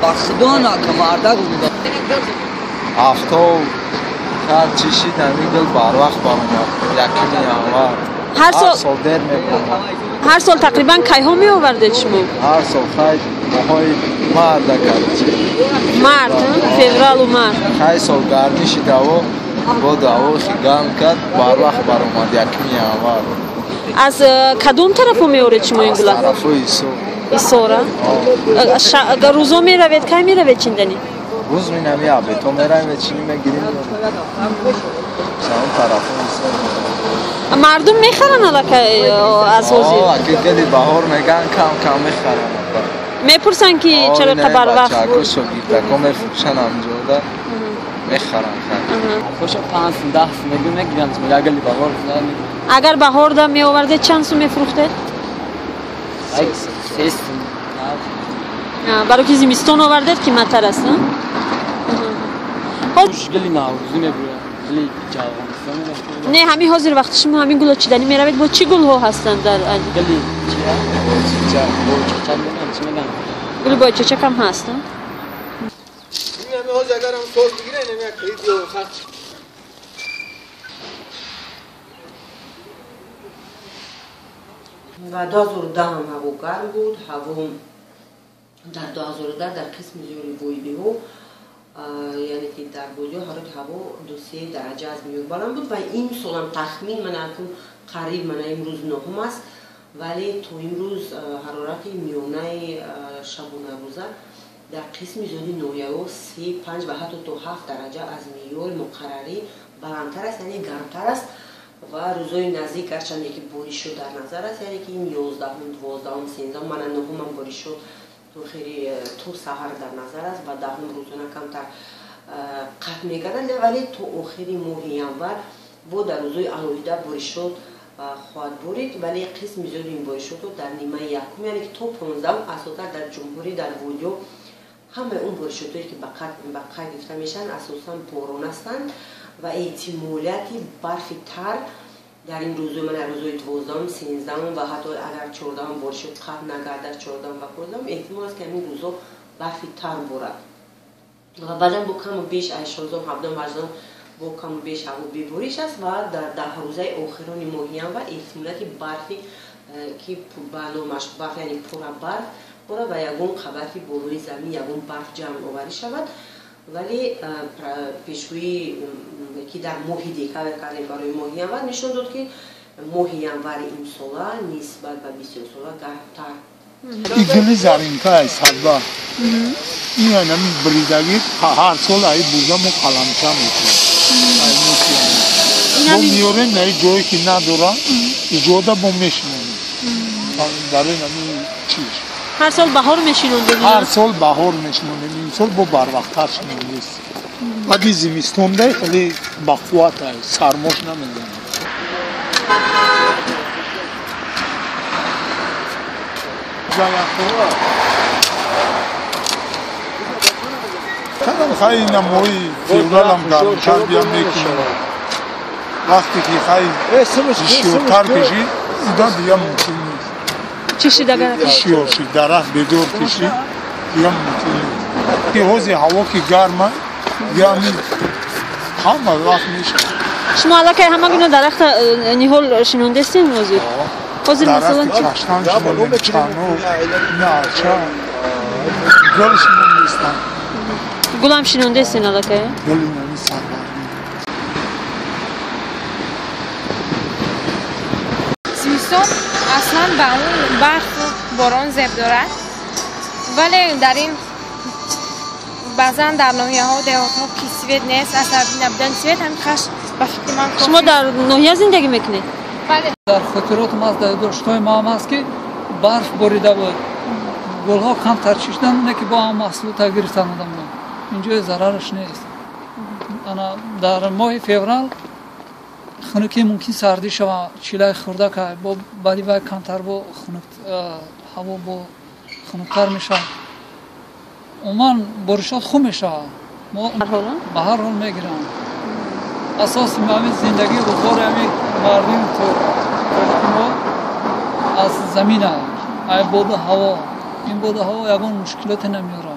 Ба худо накамарда гул. Афтоб ҳар чӣ шид, ҳамин гул барвақт баромад. Якуми январ. Ҳар сол дер мебаромад. Ҳар сол тақрибан кайҳо меовардед шумо? Ҳар сол хай моҳои марда короче. Март, февралу март. Хай сол гармӣ шид ҳаво, боду ҳаво хи гарм кард, барвақт баромад якуми январ. Аз кадом тарафо меоред шумо ин гула? Аз тарафҳои Исор. Исора? Рӯзо меравед, кай меравед чинданӣ? Рӯз минами абето меравем, чини мегирим. Саон тарафҳои Исор. Мардум мехаранд аллакай аз ҳозир? Аки гули баҳор мегӯянд, кам кам мехаранд. Мепурсанд ки чаро қа барвақт? Бачаҳако шогирдако мефурӯшанд ҳамҷода, мехаранд. Хоша 5 сум 10 сум мегӯ мегиранд, як гули баҳор. Агар баҳорда меовардед чанд сум мефурӯхтед? 3 сум. Барои ки зимистон овардед қиматтар аст, на? Гули наврӯзӣ мебуранд, гули ҷавонистон. Не, ҳамин ҳозир вақти шумо ҳамин гуло чиданӣ меравед, бо чӣ гулҳо ҳастанд дар гули чия? Бойчечак мегӯянд, чӣ мегӯянд? Гули бойчечак ҳам ҳаст, на? Ва 2010 ҳам ҳаво гарм буд. Ҳаво дар 2010 дар қисми зиёди водиҳо, яъне ки дар водиҳо ҳарорати ҳаво 2-3 дараҷа аз меъёр баланд буд ва имсолам тахмин мана акун қариб мана имрӯз 9 аст, вале то имрӯз ҳарорати миёнаи шабонарӯза дар қисми зиёди ноҳияҳо 3, 5 ва ҳатто то 7 дараҷа аз меъёри муқаррарӣ баландтар аст, яъне гармтар аст. Ва рӯзои наздик гарчанде ки боришот дар назар аст, яъне ки ин 11, 12, 13, мана 9-ам боришот то хеле то саҳар дар назар аст ва 10 рӯзона камтар қатъ мегардад, вале то охири моҳи январ бо дар рӯзои алоҳида боришот хоҳад борид, вале қисми зиёди ин боришотро дар нимаи якум, яъне ки то 15 асосан дар ҷумҳурӣ дар водиҳо ҳамаи он боришотҳое ки ба қайд гирифта мешаванд асосан борон ҳастанд ва эҳтимолияти барфи тар дар ин рӯзои мана рӯзои 12, 13 ва ҳатто агар 14 боришот қатъ нагардад, 14 ва 15 эҳтимол аст ки ҳамин рӯзо барфи тар борад ва баъдан бо каму беш аз 16, 17, 18 бо каму беш ҳаво бебориш аст ва дар 10 рӯзаи охирони моҳи январ эҳтимолияти барфи ки ба номаш барф, яъне пурра барф борад ва ягон қабати болои замин ягон барф ҷамъоварӣ шавад. Вале пешгӯӣ ки дар моҳи декабр кардем барои моҳи январ нишон дод ки моҳи январи имсола нисбат ба бисёрсола гармтар. Ин гули заринка аст, садба. Ин ҳамин бридагӣ ҳар сол ай буза мо қаламча мекунем. Ай мекунем. Мо меорем на ҷое ки надорам, иҷода мо мешинонем. Барои ҳамин чиз. Ҳар сол баҳор мешинондем? Ҳар сол баҳор мешинонем. Имсол бо барвақттар шинондест. Баъди зимистонда хеле бақувват аст, сармош намезанад. Кадам хай намои февралам гармтар биям мекунем. Вақте ки хай бисёртар кишид, уда дига мумкин нест. Чӣ шид агар? Бисёр шид, дарахт бедор кишид, дига мумкин нест. Ки ҳозир ҳаво ки гарма, дига ҳама вақт мешавад. Шумо аллакай ҳама гуна дарахта ниҳол шинондестем ҳозир? Ҳозир масалан дарахти чаштан шинондем, чанор, нарча, гул шинондестам. Гулам шинондестен аллакай? Гули нами сарбаргӣ. Зимистон аслан ба он барфу борон зеб дорад, вале дар ин баъзан дар ноҳияҳо, деҳотҳо ки свет нест, аз набудани свет ҳамин хаш ба фикри ман. Шумо дар ноҳия зиндагӣ мекунед? Бале. Дар хотиротам аст, дар ёддоштҳои маам аст ки барф борида буд, гулҳо камтар чишиданд, не ки бо ҳам маҳсулота гирифтан одамон. Инҷо зарараш нест. Ана дар моҳи феврал хунукӣ мумкин сардӣ шавад, чилаи хурда кай, бо баъди вай камтар бо хунук ҳаво бо хунуктар мешавад. Умуман боришот хуб мешавад. Мо ба ҳар ҳол мегиранд. Асоси ҳамин зиндагии рӯзгори ҳамин мардуми тоҷики мо аз замин аст, ай боду ҳаво. Ин боду ҳаво ягон мушкилоте намеорад.